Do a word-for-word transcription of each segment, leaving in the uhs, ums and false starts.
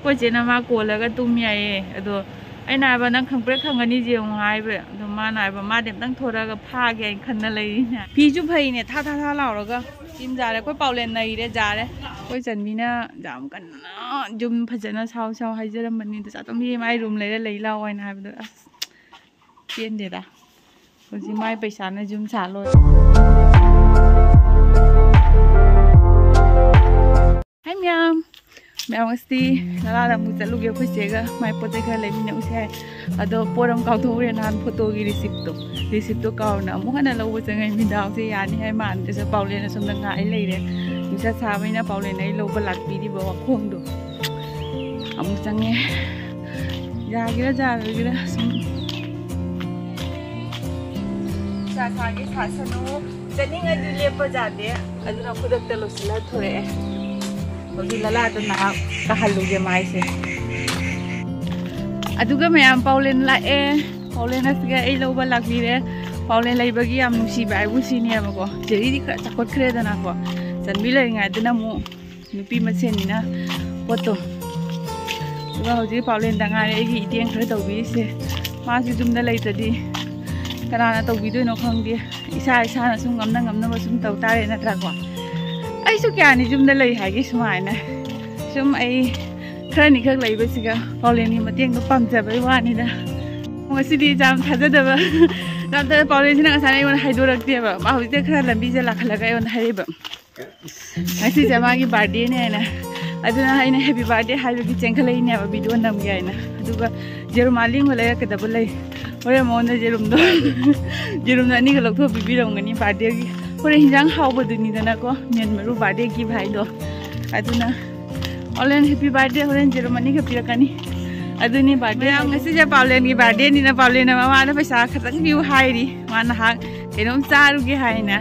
ꯑꯩꯈꯣꯏ ꯆꯦꯅ ꯃꯥ ꯀꯣꯜꯂꯒ ꯇꯨꯝꯃꯤ ꯍꯥꯏꯌꯦ꯫ ꯑꯗꯣ ꯑꯩꯅ ꯍꯥꯏꯕ, "ꯅꯪ ꯈꯪꯄ꯭ꯔꯦꯛ ꯈꯪꯒꯅꯤ ꯌꯦꯡꯉꯨ" ꯍꯥꯏꯕ꯫ ꯑꯗꯣ ꯃꯥꯅ ꯍꯥꯏꯕ, "ꯃꯥꯗꯤ ꯑꯝꯇꯪ ꯊꯣꯔꯛꯑꯒ ꯐꯥꯒꯦ" ꯍꯥꯏꯅ ꯈꯟꯅ ꯂꯩꯔꯤꯅꯦ꯫ ꯐꯤꯁꯨ ꯐꯩꯅꯦ, ꯊꯥ ꯊꯥ ꯊꯥ ꯂꯥꯎꯔꯒ꯫ ꯁꯤꯝ ꯌꯥꯔꯦ, ꯑꯩꯈꯣꯏ ꯄꯥꯎꯂꯦꯟ ꯅꯩꯔꯦ, ꯌꯥꯔꯦ꯫ ꯑꯩꯈꯣꯏ ꯆꯟꯕꯤꯅ ꯌꯥꯝ ꯀꯟꯅ ꯌꯨꯝ ꯐꯖꯅ ꯁꯥꯎ ꯁꯥꯎ ꯍꯥꯏꯖꯔꯝꯕꯅꯤ꯫ ꯑꯗꯣ ꯆꯥꯇꯣꯝꯕꯤ, "ꯃꯥꯏ ꯔꯨꯝ ꯂꯩꯔ ꯂꯩ ꯂꯥꯛꯑꯣ" ꯍꯥꯏꯅ ꯍꯥꯏꯕꯗꯣ ꯑꯁ ꯄꯦꯟꯗꯦꯗ꯫ ꯍꯧꯖꯤꯛ ꯃꯥꯏ ꯄꯩꯁꯥꯅ ꯌꯨꯝ ꯁꯥ ꯂꯣꯏꯔꯦ꯫ ꯍꯥꯏ ꯃꯌꯥꯝ, ꯃꯌꯥꯝ ꯉꯁꯤ ꯅꯂꯥꯗ ꯑꯃꯨꯛ ꯆꯠꯂꯨꯒꯦ꯫ ꯑꯩꯈꯣꯏ ꯆꯦꯒ ꯃꯥꯏ ꯄꯣꯠ ꯆꯩ ꯈꯔ ꯂꯩꯃꯤꯟꯅꯧꯁꯦ ꯍꯥꯏ꯫ ꯑꯗꯣ ꯄꯣꯠ ꯑꯃ ꯀꯥꯎꯊꯣꯛꯎꯔꯦ, ꯅꯍꯥꯟ ꯐꯣꯇꯣꯒꯤ ꯔꯤꯁꯤꯞꯇꯣ꯫ ꯔꯤꯁꯤꯞꯇꯣ ꯀꯥꯎꯅ ꯑꯃꯨꯛ ꯍꯟꯅ ꯂꯧꯕ ꯆꯪꯉꯛꯏ꯫ ꯃꯤꯗꯥꯎꯁꯦ ꯌꯥꯅꯤ ꯍꯥꯏ ꯃꯥꯟꯗ꯭ꯔꯦ꯫ ꯄꯥꯎꯂꯦꯟ ꯑꯁꯣꯝꯗ ꯉꯥꯏ ꯂꯩꯔꯦ꯫ ꯅꯨꯡꯁꯥ ꯁꯥꯕꯅꯤꯅ ꯄꯥꯎꯂꯦꯟ ꯑꯩ ꯂꯧꯕ ꯂꯥꯛꯄꯤꯔꯤꯕ ꯋꯥꯈꯣꯡꯗꯣ꯫ ꯑꯃꯨꯛ ꯆꯪꯉꯦ꯫ ꯌꯥꯒꯦꯔꯥ ꯌꯥꯔꯣꯏꯒꯦꯔꯥ ꯁꯨꯝ꯫ ꯅꯨꯡꯁꯥ ꯁꯥꯒꯦ ꯁꯥꯁꯅꯨ꯫ ꯆꯠꯅꯤꯡꯉꯗꯤ ꯂꯦꯞꯄ ꯌꯥꯗꯦ꯫ ꯑꯗꯨꯅ ꯈꯨꯗꯛꯇ ꯂꯣꯏꯁꯤꯜꯂ ꯊꯣꯔꯛꯑꯦ꯫ ꯍꯧꯖꯤꯛ ꯂꯂꯥꯗ ꯉꯥꯏꯍꯥꯛ ꯀꯥꯍꯜꯂꯨꯒꯦ ꯃꯥꯏꯁꯦ꯫ ꯑꯗꯨꯒ ꯃꯌꯥꯝ, ꯄꯥꯎꯂꯦꯟ ꯂꯥꯛꯑꯦ꯫ ꯄꯥꯎꯂꯦꯟ ꯑꯁꯤꯒ ꯑꯩ ꯂꯧꯕ ꯂꯥꯛꯄꯤꯔꯦ꯫ ꯄꯥꯎꯂꯦꯟ ꯂꯩꯕꯒꯤ ꯌꯥꯝ ꯅꯨꯡꯁꯤꯕ ꯍꯥꯏꯕꯨ ꯁꯤꯅꯦꯕꯀꯣ꯫ ꯖꯦꯔꯤꯗꯤ ꯈꯔ ꯆꯥꯎꯈꯠꯈ꯭ꯔꯦꯗꯅꯀꯣ꯫ ꯆꯟꯕꯤ ꯂꯩꯔꯤꯉꯩꯗꯅ ꯑꯃꯨꯛ ꯅꯨꯄꯤ ꯃꯁꯦꯟꯅꯤꯅ ꯄꯣꯠꯇꯣ꯫ ꯑꯗꯨꯒ ꯍꯧꯖꯤꯛ ꯄꯥꯎꯂꯦꯟꯗ ꯉꯥꯏꯔꯦ ꯑꯩꯒꯤ ꯏꯇꯦꯡ ꯈꯔ ꯇꯧꯕꯤꯔꯤꯁꯦ꯫ ꯃꯥꯁꯨ ꯌꯨꯝꯗ ꯂꯩꯇ꯭ꯔꯗꯤ ꯀꯅꯥꯅ ꯇꯧꯕꯤꯗꯣꯏꯅꯣ ꯈꯪꯗꯦ꯫ ꯏꯁꯥ ꯏꯁꯥꯅ ꯁꯨꯝ ꯉꯝꯅ ꯉꯝꯅꯕ ꯁꯨꯝ ꯇꯧ ꯇꯥꯔꯦ, ꯅꯠꯇ꯭ꯔꯥꯀꯣ? ꯑꯩꯁꯨ ꯀꯌꯥꯅꯤ ꯌꯨꯝꯗ ꯂꯩ ꯍꯥꯏꯒꯦ ꯁꯨꯃꯥꯏꯅ꯫ ꯁꯨꯝ ꯑꯩ ꯈꯔꯅꯤꯈꯛ ꯂꯩꯕꯁꯤꯒ ꯄꯥꯎꯂꯦꯟꯒꯤ ꯃꯇꯦꯡꯗꯣ ꯄꯥꯝꯖꯕꯩ ꯋꯥꯅꯤꯗ꯫ ꯉꯁꯤꯗꯤ ꯌꯥꯝ ꯊꯥꯖꯗꯕ, ꯌꯥꯝ ꯊꯥꯖ-, ꯄꯥꯎꯂꯦꯟꯁꯤꯅ ꯉꯁꯥꯏ ꯑꯩꯉꯣꯟꯗ ꯍꯥꯏꯗꯣꯔꯛꯇꯦꯕ꯫ ꯃꯥ ꯍꯧꯖꯤꯛꯇ ꯈꯔ ꯂꯝꯕꯤꯁꯦ ꯂꯥꯛꯈꯠꯂꯒ ꯑꯩꯉꯣꯟꯗ ꯍꯥꯏꯔꯛꯏꯕ꯫ ꯉꯁꯤꯁꯦ ꯃꯥꯒꯤ ꯕꯥꯔꯗꯦꯅꯦ ꯍꯥꯏꯅ꯫ ꯑꯗꯨꯅ ꯑꯩꯅ ꯍꯦꯄꯤ ꯕꯥꯔꯗꯦ ꯍꯥꯏꯕꯒꯤ ꯆꯦꯟꯈꯠꯂꯛꯏꯅꯦꯕ, ꯚꯤꯗꯤꯑꯣ ꯅꯝꯒꯦ ꯍꯥꯏꯅ꯫ ꯑꯗꯨꯒ ꯌꯦꯔꯨꯝ ꯑꯂꯤꯡꯕ ꯂꯩꯔꯛꯀꯗꯕ ꯂꯩ꯫ ꯍꯣꯔꯦꯟ ꯃꯉꯣꯟꯗ ꯌꯦꯔꯨꯝꯗꯣ, ꯌꯦꯔꯨꯝꯗꯣ ꯑꯅꯤꯒ ꯂꯧꯊꯣꯛ ꯄꯤꯕꯤꯔꯝꯒꯅꯤ ꯕꯥꯔꯗꯦꯒꯤ꯫ ꯍꯣꯔꯦꯟ ꯍꯤꯟꯖꯥꯡ ꯍꯥꯎꯕꯗꯨꯅꯤꯗꯅꯀꯣ, ꯃꯦꯟ ꯃꯔꯨ ꯕꯥꯔꯗꯦ ꯒꯤꯐ ꯍꯥꯏꯗꯣ꯫ ꯑꯗꯨꯅ ꯄꯥꯎꯂꯦꯟ ꯍꯦꯄꯤ ꯕꯥꯔꯗꯦ꯫ ꯍꯣꯔꯦꯟ ꯌꯦꯔꯨꯝ ꯑꯅꯤꯒ ꯄꯤꯔꯛꯀꯅꯤ꯫ ꯑꯗꯨꯅꯤ ꯕꯥꯔꯗꯦ꯫ ꯃꯌꯥꯝ, ꯉꯁꯤꯁꯦ ꯄꯥꯎꯂꯦꯟꯒꯤ ꯕꯥꯔꯗꯦꯅꯤꯅ ꯄꯥꯎꯂꯦꯟꯅ ꯃꯃꯥꯗ ꯄꯩꯁꯥ ꯈꯛꯇꯪ ꯄꯤꯌꯨ ꯍꯥꯏꯔꯤ꯫ ꯃꯥ ꯅꯍꯥꯛ ꯀꯩꯅꯣꯝ ꯆꯥꯔꯨꯒꯦ ꯍꯥꯏꯅ꯫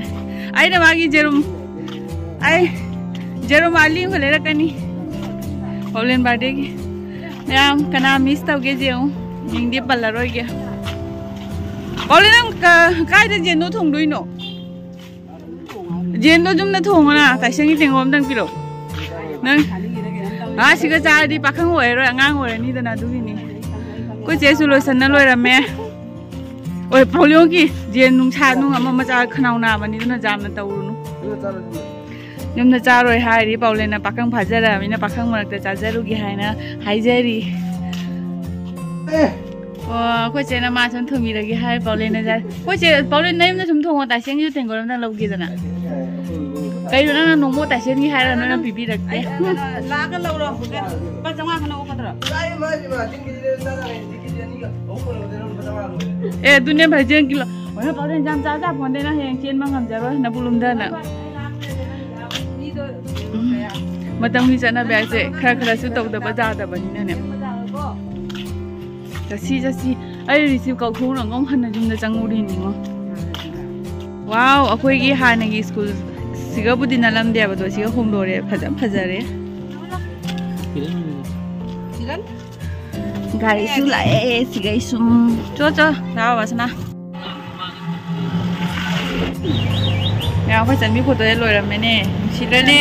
ꯑꯩꯅ ꯃꯥꯒꯤ ꯌꯦꯔꯨꯝ, ꯑꯩ ꯌꯦꯔꯨꯝ ꯑꯂꯤ ꯑꯃꯒ ꯂꯩꯔꯛꯀꯅꯤ ꯄꯥꯎꯂꯦꯟ ꯕꯥꯔꯗꯦꯒꯤ꯫ ꯃꯌꯥꯝ ꯀꯅꯥ ꯃꯤꯁ ꯇꯧꯒꯦ ꯌꯦꯡꯉꯨ, ꯃꯤꯡꯗꯤ ꯄꯜꯂꯔꯣꯏꯒꯦ꯫ ꯄꯥꯎꯂꯦꯟ, ꯅꯪ ꯀ-, ꯀꯥꯏꯗ ꯌꯦꯟꯗꯣ ꯊꯣꯡꯗꯣꯏꯅꯣ? ꯌꯦꯟꯗꯣ ꯌꯨꯝꯗ ꯊꯣꯡꯉꯣꯅ, ꯇꯥꯏꯁꯟꯒꯤ ꯇꯦꯡꯀꯣꯠ ꯑꯝꯇꯪ ꯄꯤꯔꯛꯑꯣ꯫ ꯅꯪ, ꯑꯥ, ꯁꯤꯒ ꯆꯥꯔꯗꯤ ꯄꯥꯈꯪ ꯑꯣꯏꯔꯔꯣꯏ, ꯑꯉꯥꯡ ꯑꯣꯏꯔꯅꯤꯗꯅ, ꯑꯗꯨꯒꯤꯅꯤ꯫ ꯑꯩꯈꯣꯏ ꯆꯦꯁꯨ ꯂꯣꯏꯁꯟꯅ ꯂꯣꯏꯔꯝꯃꯦ꯫ ꯑꯣꯏ, ꯄꯥꯎꯂꯦꯝꯒꯤ ꯖꯦꯟ ꯅꯨꯡꯁꯥ ꯅꯨꯡ ꯑꯃ ꯃꯆꯥ ꯈꯅꯥꯎ ꯅꯥꯕꯅꯤ, ꯑꯗꯨꯅ ꯖꯥꯝꯅ ꯇꯧꯔꯨꯅꯨ꯫ ꯌꯨꯝꯗ ꯆꯥꯔꯣꯏ ꯍꯥꯏꯔꯤ ꯄꯥꯎꯂꯦꯝꯅ, ꯄꯥꯈꯪ ꯐꯥꯖꯔꯕꯅꯤꯅ ꯄꯥꯈꯪ ꯃꯔꯛꯇ ꯆꯥꯖꯔꯨꯒꯦ ꯍꯥꯏꯅ ꯍꯥꯏꯖꯔꯤ꯫ ꯑꯣ, ꯑꯩꯈꯣꯏ ꯆꯦꯅ ꯃꯥ ꯁꯨꯝ ꯊꯣꯡꯕꯤꯔꯒꯦ ꯍꯥꯏ ꯄꯥꯎꯂꯦꯝꯅ ꯆꯥ-, ꯑꯩꯈꯣꯏ ꯆꯦ, ꯄꯥꯎꯂꯦꯝ ꯅꯌꯨꯝꯗ ꯁꯨꯝ ꯊꯣꯡꯉꯣ, ꯇꯥꯏꯁꯦꯟꯒꯤꯁꯨ ꯇꯦꯡꯀꯣꯠ ꯑꯝꯇ ꯂꯧꯒꯦꯗꯅ꯫ ꯀꯩꯅꯣ, ꯅꯪꯅ ꯅꯣꯡꯃ ꯇꯥꯏꯁꯦꯟꯒꯤ ꯍꯥꯏꯔꯒ ꯅꯣꯏꯅ ꯄꯤꯕꯤꯔꯛꯇꯦ? ꯂꯥꯛꯑꯒ ꯂꯧꯔꯣ꯫ ꯂꯨꯄꯥ ꯆꯥꯝꯃꯉꯥ ꯈꯟꯅ ꯑꯣꯛꯀꯗ꯭ꯔꯣ? ꯑꯦ, ꯑꯗꯨꯅꯦ ꯚꯥꯏꯖꯦꯟ ꯀꯤꯂꯣ꯫ ꯍꯣꯏ, ꯄꯥꯎꯂꯦꯝ ꯌꯥꯝ ꯆꯥ ꯆꯥ ꯐꯣꯟꯗꯦ, ꯅꯪ ꯍꯌꯦꯡ ꯆꯦꯟꯕ ꯉꯝꯖꯔꯣꯏ ꯅꯕꯨ ꯂꯨꯝꯗꯅ꯫ ꯃꯤꯗꯣ ꯎꯝ꯫ ꯃꯇꯝꯒꯤ ꯆꯠꯅꯕꯤ ꯍꯥꯏꯁꯦ ꯈꯔ ꯈꯔꯁꯨ ꯇꯧꯗꯕ ꯌꯥꯗꯕꯅꯤꯅꯅꯦ꯫ ꯆꯠꯁꯤ, ꯆꯠꯁꯤ꯫ ꯑꯩ ꯔꯤꯁꯤꯞ ꯀꯥꯎꯊꯣꯛꯎꯔꯒ ꯑꯃꯨꯛ ꯍꯟꯅ ꯌꯨꯝꯗ ꯆꯪꯉꯨꯔꯤꯅꯤꯉꯣ꯫ ꯋꯥꯎ, ꯑꯩꯈꯣꯏꯒꯤ ꯍꯥꯟꯅꯒꯤ ꯁ꯭ꯀꯨꯜ ꯁꯤꯒꯕꯨꯗꯤ ꯅꯠꯂꯝꯗꯦꯕ, ꯑꯗꯣ ꯁꯤꯒ ꯍꯣꯡꯗꯣꯔꯦ꯫ ꯐꯖ ꯐꯖꯔꯦ꯫ ꯒꯥꯔꯤꯁꯨ ꯂꯥꯛꯑꯦ ꯁꯤꯒꯩ ꯁꯨꯝ꯫ ꯆꯣ, ꯆꯣ, ꯂꯥꯛꯑꯣ, ꯕꯁꯅꯥ꯫ ꯃꯌꯥꯝ ꯑꯩꯈꯣꯏ ꯆꯟꯕꯤ ꯐꯣꯇꯣꯗ ꯂꯣꯏꯔꯝꯃꯦꯅꯦ꯫ ꯅꯨꯡꯁꯤꯗ꯭ꯔꯅꯦ?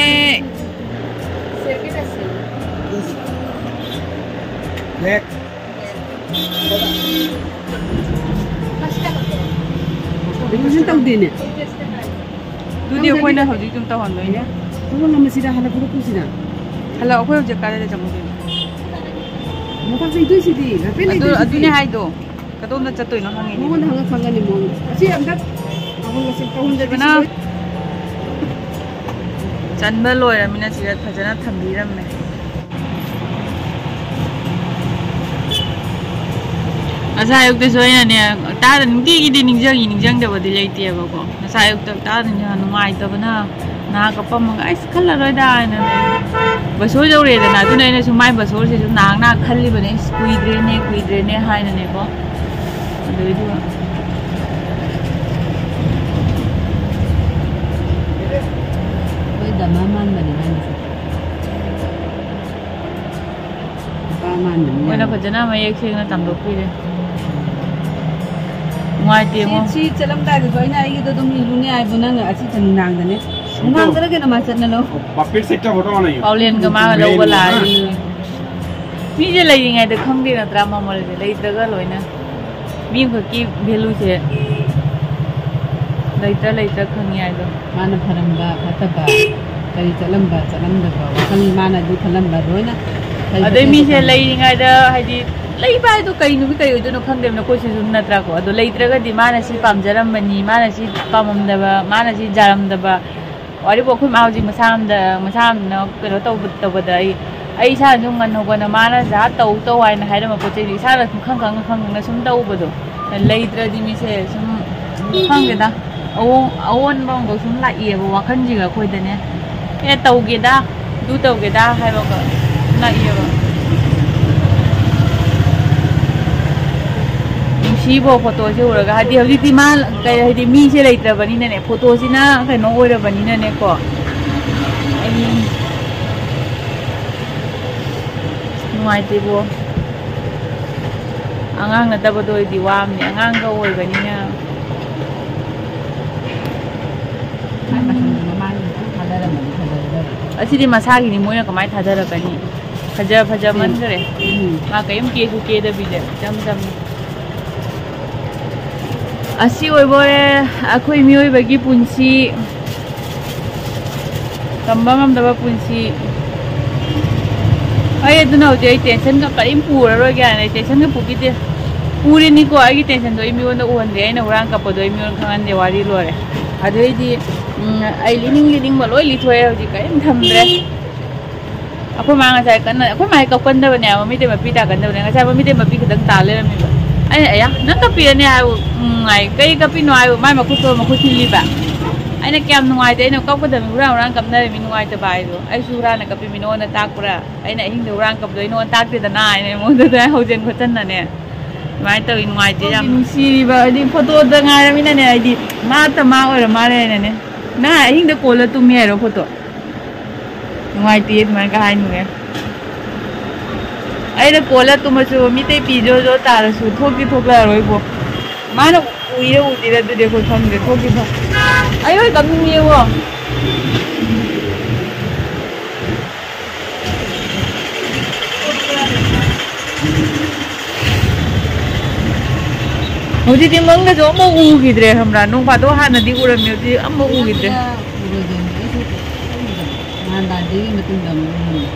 ꯀꯩꯅꯣꯁꯨ ꯇꯧꯗꯦꯅꯦ꯫ ꯑꯗꯨꯗꯤ ꯑꯩꯈꯣꯏꯅ ꯍꯧꯖꯤꯛ ꯑꯗꯨꯝ ꯇꯧꯍꯟꯗꯣꯏꯅꯦ꯫ ꯊꯕꯛ ꯑꯃꯁꯤꯗ ꯍꯜꯂꯛꯄꯗ ꯄꯨꯁꯤꯗ꯫ ꯍꯜꯂꯛ-, ꯑꯩꯈꯣꯏ ꯍꯧꯖꯤꯛ ꯀꯥꯏꯗ ꯆꯪꯉꯨꯗꯣꯏꯅꯣ? ꯃꯣꯝꯄꯥꯛ ꯂꯩꯗꯣꯏꯁꯤꯗꯤ, ꯍꯥꯏꯐꯦꯠ ꯑꯗꯨ, ꯂꯩꯗꯣꯏꯁꯤꯗꯤ꯫ ꯑꯗꯨꯅꯦ ꯍꯥꯏꯗꯣ꯫ ꯀꯗꯣꯝꯗ ꯆꯠꯇꯣꯏꯅꯣ ꯍꯪꯉꯤꯅꯦ꯫ ꯃꯉꯣꯟꯗ ꯍꯪꯉ ꯈꯪꯒꯅꯤ ꯃꯑꯣꯡꯗꯣ꯫ ꯑꯁꯤ ꯑꯝꯇ ꯇꯧꯍꯟꯗꯗꯤ ꯁꯤꯕꯅ꯫ ꯁꯤ ꯂꯣꯏ-, ꯆꯟꯕ ꯂꯣꯏꯔꯃꯤꯅ ꯁꯤꯗ ꯐꯖꯅ ꯊꯝꯕꯤꯔꯝꯃꯦ꯫ ꯉꯁꯥꯏ ꯑꯌꯨꯛꯇꯁꯨ ꯑꯩꯅꯅꯦ, ꯇꯥꯗ ꯅꯨꯡꯇꯤꯒꯤꯗꯤ ꯅꯤꯡꯁꯤꯡꯉꯤ, ꯅꯤꯡꯁꯤꯡꯗꯕꯗꯤ ꯂꯩꯇꯦꯕꯀꯣ꯫ ꯉꯁꯥꯏ ꯑꯌꯨꯛꯇ ꯇꯥꯗ ꯅꯨꯡꯉꯥꯏꯇꯕꯅ ꯅꯍꯥꯛ ꯀꯞꯄꯝꯃꯒ, "ꯑꯩꯁ, ꯈꯜꯂꯔꯣꯏꯗ" ꯍꯥꯏꯅꯅꯦ꯫ ꯕꯁꯣꯏ ꯌꯧꯔꯦꯗꯅ, ꯑꯗꯨꯅ ꯑꯩꯅꯁꯨ ꯃꯥꯏ ꯕꯁꯣꯏꯁꯦ ꯁꯨꯝ ꯅꯍꯥꯛ ꯅꯍꯥꯛ ꯈꯜꯂꯤꯕꯅꯦ, "ꯑꯩꯁ, ꯀꯨꯏꯗ꯭ꯔꯦꯅꯦ, ꯀꯨꯏꯗ꯭ꯔꯦꯅꯦ" ꯍꯥꯏꯅꯅꯦꯀꯣ꯫ ꯑꯗꯨꯏꯗꯨꯒ ꯍꯣꯏ, ꯗꯃꯥ ꯃꯥꯟꯕꯅꯤ ꯃꯥꯏ ꯃꯁꯛꯇꯣ꯫ ꯅꯨꯄꯥ ꯃꯥꯟꯕꯅꯤ ꯃꯣꯏꯅ ꯌꯥꯝꯅ꯫ ꯐꯖꯅ ꯃꯌꯦꯛ ꯁꯦꯡꯅ ꯇꯝꯗꯣꯛꯄꯤꯔꯦ꯫ ꯅꯨꯡꯉꯥꯏꯇꯦꯉꯣ꯫ ꯁꯤ, ꯁꯤ ꯆꯠꯂꯝꯗꯥꯏꯗꯁꯨ ꯑꯩꯅ ꯑꯩꯒꯤꯗꯣ ꯑꯗꯨꯝ ꯏꯜꯂꯨꯅꯦ ꯍꯥꯏꯕꯨ ꯅꯪꯅ ꯑꯁꯤ ꯅꯨꯡꯗꯥꯡꯗꯅꯦ꯫ ꯉꯥꯡꯗꯅ ꯀꯩꯅꯣ ꯃꯥ ꯆꯠꯅ ꯂꯧ꯫ ꯄꯥꯄꯦꯠ ꯁꯦꯠꯇ ꯐꯣꯇꯣ ꯋꯥꯅ ꯌꯦꯡꯉꯣ꯫ ꯄꯥꯎꯂꯦꯟꯒ ꯃꯥꯒ ꯂꯧꯕ ꯂꯥꯛꯏ꯫ ꯃꯤꯁꯦ ꯂꯩꯔꯤꯉꯩꯗ ꯈꯪꯗꯦ ꯅꯠꯇ꯭ꯔꯥ, ꯃꯃꯜꯁꯦ ꯂꯩꯇ꯭ꯔꯒ ꯂꯣꯏꯅ꯫ ꯃꯤ ꯑꯃꯈꯛꯀꯤ ꯚꯦꯂꯨꯁꯦ ꯂꯩꯇ꯭ꯔ ꯂꯩꯇ꯭ꯔ ꯈꯪꯉꯤ ꯍꯥꯏꯗꯣ꯫ ꯃꯥꯅ ꯐꯔꯝꯕ ꯐꯠꯇꯕ, ꯀꯔꯤ ꯆꯠꯂꯝꯕ ꯆꯠꯂꯝꯗꯕ, ꯋꯥꯈꯜ ꯃꯥꯅ ꯑꯗꯨ ꯈꯜꯂꯝꯕ ꯂꯣꯏꯅ ꯐꯩ ꯑꯗꯩ ꯐꯠꯇ ꯃꯤꯁꯦ ꯈꯪꯉꯤ꯫ ꯂꯩꯔꯤꯉꯩꯗ ꯍꯥꯏꯗꯤ ꯂꯩꯕ ꯍꯥꯏꯗꯣ ꯀꯩ ꯅꯨꯃꯤꯠ ꯀꯩ ꯑꯣꯏꯗꯣꯏꯅꯣ ꯈꯪꯗꯦꯕꯅ ꯑꯩꯈꯣꯏꯁꯨ ꯑꯗꯨꯝ ꯅꯠꯇ꯭ꯔꯥꯀꯣ꯫ ꯑꯗꯣ ꯂꯩꯇ꯭ꯔꯒꯗꯤ ꯃꯥꯅ ꯁꯤ ꯄꯥꯝꯖꯔꯝꯕꯅꯤ, ꯃꯥꯅ ꯁꯤ ꯄꯥꯝꯃꯝꯗꯕ, ꯃꯥꯅ ꯁꯤ ꯌꯥꯔꯝꯗꯕ, ꯋꯥꯔꯤꯕꯨ ꯑꯩꯈꯣꯏ ꯃꯥ ꯍꯧꯖꯤꯛ ꯃꯁꯥ ꯑꯃꯗ, ꯃꯁꯥ ꯑꯃꯅ ꯀꯩꯅꯣ ꯇꯧꯕ-, ꯇꯧꯕꯗ ꯑꯩ, ꯑꯩ ꯏꯁꯥꯅꯁꯨ ꯉꯟꯅ ꯍꯧꯒꯠꯅ ꯃꯥꯅ ꯖꯍꯥ ꯇꯧ ꯇꯧ ꯍꯥꯏꯅ ꯍꯥꯏꯔꯝꯕ ꯄꯣꯠ ꯆꯩꯗꯨ ꯏꯁꯥꯅ ꯁꯨꯝ ꯈꯪ ꯈꯪꯅ ꯈꯪ ꯈꯪꯅ ꯁꯨꯝ ꯇꯧꯕꯗꯣ꯫ ꯂꯩꯇ꯭ꯔꯗꯤ ꯃꯤꯁꯦ ꯁꯨꯝ ꯈꯪꯗꯦꯗ, ꯑꯑꯣꯟ-, ꯑꯑꯣꯟꯕ ꯑꯃꯈꯛ ꯁꯨꯝ ꯂꯥꯛꯏꯑꯕ ꯋꯥꯈꯜꯁꯤꯒ ꯑꯩꯈꯣꯏꯗꯅꯦ꯫ ꯑꯦ ꯇꯧꯒꯦꯗ, ꯑꯗꯨ ꯇꯧꯒꯦꯗ ꯍꯥꯏꯕꯒ ꯅꯛꯑꯦꯕ꯫ ꯅꯨꯡꯁꯤꯕꯣ ꯐꯣꯇꯣꯁꯦ ꯎꯔꯒ, ꯍꯥꯏꯗꯤ ꯍꯧꯖꯤꯛꯇꯤ ꯃꯥ ꯀꯩ ꯍꯥꯏꯗꯤ ꯃꯤꯁꯦ ꯂꯩꯇ꯭ꯔꯕꯅꯤꯅꯅꯦ, ꯐꯣꯇꯣꯁꯤꯅ ꯀꯩꯅꯣ ꯑꯣꯏꯔꯕꯅꯤꯅꯅꯦꯀꯣ꯫ ꯑꯩ ꯅꯨꯡꯉꯥꯏꯇꯦꯕꯣ꯫ ꯑꯉꯥꯡ ꯅꯠꯇꯕꯗꯣ ꯑꯣꯏꯗꯤ ꯋꯥꯕꯅꯦ, ꯑꯉꯥꯡꯒ ꯑꯣꯏꯕꯅꯤꯅ꯫ ꯃꯥꯏ ꯃꯁꯝꯗꯣ ꯃꯃꯥꯡꯒꯤ ꯈꯤꯇꯪ ꯊꯥꯗꯔꯝꯃꯗꯤ ꯐꯖꯒꯗꯕ꯫ ꯑꯁꯤꯗꯤ ꯃꯁꯥꯒꯤꯅꯤ, ꯃꯣꯏꯅ ꯀꯃꯥꯏꯅ ꯊꯥꯗꯔꯛꯀꯅꯤ? ꯐꯖ ꯐꯖꯃꯟꯈ꯭ꯔꯦ꯫ ꯎꯝ꯫ ꯃꯥ ꯀꯔꯤꯝ ꯀꯦꯁꯨ ꯀꯦꯗꯕꯤꯗ ꯏꯆꯝ ꯆꯝꯅ꯫ ꯑꯁꯤ ꯑꯣꯏꯕ ꯑꯣꯏꯔꯦ ꯑꯩꯈꯣꯏ ꯃꯤꯑꯣꯏꯕꯒꯤ ꯄꯨꯟꯁꯤ꯫ ꯇꯝꯕ ꯉꯝꯗꯕ ꯄꯨꯟꯁꯤ꯫ ꯑꯩ ꯑꯗꯨꯅ ꯍꯧꯖꯤꯛ ꯑꯩ ꯇꯦꯟꯁꯟꯒ ꯀꯔꯤꯝ ꯄꯨꯔꯔꯣꯏꯒꯦ ꯍꯥꯏꯅ ꯑꯩ ꯇꯦꯟꯁꯟꯒ ꯄꯨꯈꯤꯗꯦ꯫ ꯄꯨꯔꯤꯅꯤꯀꯣ ꯑꯩꯒꯤ ꯇꯦꯟꯁꯟꯗꯣ ꯑꯩ ꯃꯤꯉꯣꯟꯗ ꯎꯍꯟꯗꯦ, ꯑꯩꯅ ꯍꯨꯔꯥꯟ ꯀꯞꯄꯗꯣ ꯑꯩ ꯃꯤꯉꯣꯟꯗ ꯈꯪꯍꯟꯗꯦ, ꯋꯥꯔꯤ ꯂꯣꯏꯔꯦ꯫ ꯑꯗꯨꯗꯩꯗꯤ, ꯎꯝ, ꯑꯩ ꯂꯤꯅꯤꯡ ꯂꯤꯅꯤꯡꯕ ꯂꯣꯏ ꯂꯤꯊꯣꯛꯑꯦ, ꯍꯧꯖꯤꯛ ꯀꯔꯤꯝ ꯊꯝꯗ꯭ꯔꯦ꯫ ꯑꯩꯈꯣꯏ ꯃꯥ ꯉꯁꯥꯏ ꯀꯟꯅ, ꯑꯩꯈꯣꯏ ꯃꯥ ꯀꯞꯀꯟꯗꯕꯅꯦ ꯍꯥꯏꯕ, ꯃꯃꯤꯇꯩ ꯃꯄꯤ ꯇꯥꯀꯟꯗꯕꯅꯦ꯫ ꯉꯁꯥꯏ ꯃꯃꯤꯇꯩ ꯃꯄꯤ ꯈꯛꯇꯪ ꯇꯥ ꯂꯩꯔꯝꯃꯤꯕ꯫ ꯑꯩꯅ, "ꯑꯌꯥ, ꯅꯪ ꯀꯞꯄꯤꯔꯅꯦ?" ꯍꯥꯏꯕ, "ꯎꯝ" ꯍꯥꯏ꯫ "ꯀꯩ ꯀꯞꯄꯤꯅꯣ?" ꯍꯥꯏꯕ, ꯃꯥꯏ ꯃꯈꯨꯠꯇꯣ ꯃꯈꯨꯠ ꯊꯤꯜꯂꯤꯕ꯫ ꯑꯩꯅ ꯀꯌꯥꯝ ꯅꯨꯡꯉꯥꯏꯇꯦ, ꯑꯩꯅ ꯀꯞꯀꯗꯕꯅꯤ, ꯍꯨꯔꯥꯟ ꯍꯨꯔꯥꯟ ꯀꯞꯅꯔꯃꯤ, ꯅꯨꯡꯉꯥꯏꯇꯕ ꯍꯥꯏꯗꯣ꯫ "ꯑꯩꯁꯨ ꯍꯨꯔꯥꯟꯅ ꯀꯞꯄꯤ, ꯃꯤ ꯅꯉꯣꯟꯗ ꯇꯥꯛꯄ꯭ꯔꯥ? ꯑꯩꯅ ꯑꯍꯤꯡꯗ ꯍꯨꯔꯥꯟ ꯀꯞꯄꯗꯣ ꯑꯩ ꯅꯉꯣꯟꯗ ꯇꯥꯛꯇꯦꯗꯅ?" ꯍꯥꯏꯅ ꯑꯩꯉꯣꯟꯗ ꯑꯗꯨꯃꯥꯏꯅ ꯍꯧꯖꯤꯟ ꯈꯣꯠꯆꯟꯅꯅꯦ꯫ ꯑꯗꯨꯃꯥꯏꯅ ꯇꯧꯋꯤ, ꯅꯨꯡꯉꯥꯏꯇꯦ ꯌꯥꯝ꯫ ꯅꯨꯡꯁꯤꯔꯤꯕ ꯍꯥꯏꯗꯤ ꯐꯣꯇꯣꯗ ꯉꯥꯏꯔꯃꯤꯅꯅꯦ, ꯍꯥꯏꯗꯤ ꯃꯥꯇ ꯃꯥ ꯑꯣꯏꯔ ꯃꯥꯜꯂꯦ ꯍꯥꯏꯅꯅꯦ꯫ ꯅꯪ ꯑꯍꯤꯡꯗ ꯀꯣꯜꯂ ꯇꯨꯝꯃꯤ ꯍꯥꯏꯔꯣ ꯐꯣꯇꯣ? ꯅꯨꯡꯉꯥꯏꯇꯦ ꯑꯗꯨꯃꯥꯏꯅꯒ ꯍꯥꯏꯅꯨꯍꯦ꯫ ꯑꯩꯅ ꯀꯣꯜꯂ ꯇꯨꯝꯃꯁꯨ ꯃꯤꯇꯩ ꯄꯤ ꯖꯣ ꯖꯣ ꯇꯥꯔꯁꯨ ꯊꯣꯛꯇꯤ ꯊꯣꯛꯂꯛꯑꯔꯣꯏꯕꯣ꯫ ꯃꯥꯅ ꯎꯏꯔ ꯎꯗꯦꯔ ꯑꯗꯨꯗꯤ ꯑꯩꯈꯣꯏ ꯈꯪꯗ꯭ꯔꯦ꯫ ꯊꯣꯛꯇꯤ ꯊꯣꯛ-, ꯑꯩ ꯍꯣꯏ ꯀꯞꯅꯤꯡꯉꯦꯕꯣ꯫ ꯍꯧꯖꯤꯛꯇꯤ ꯃꯪꯗꯁꯨ ꯑꯃꯨꯛ ꯎꯈꯤꯗ꯭ꯔꯦ ꯈꯪꯕ꯭ꯔꯥ? ꯅꯣꯡ ꯐꯥꯗꯣꯛ ꯍꯥꯟꯅꯗꯤ ꯎꯔꯝꯃꯦ, ꯍꯧꯖꯤꯛ ꯑꯃꯨꯛ ꯎꯈꯤꯗ꯭ꯔꯦ꯫ ꯎꯔꯣꯏꯗꯣꯏꯅꯦ꯫ ꯑꯩꯁꯨ ꯈꯪꯗꯕ꯫ ꯅꯍꯥꯟ ꯗꯥꯗꯤꯒꯤ ꯃꯇꯨꯡꯗ ꯑꯃꯨꯛ ꯎꯔꯝꯃꯦ꯫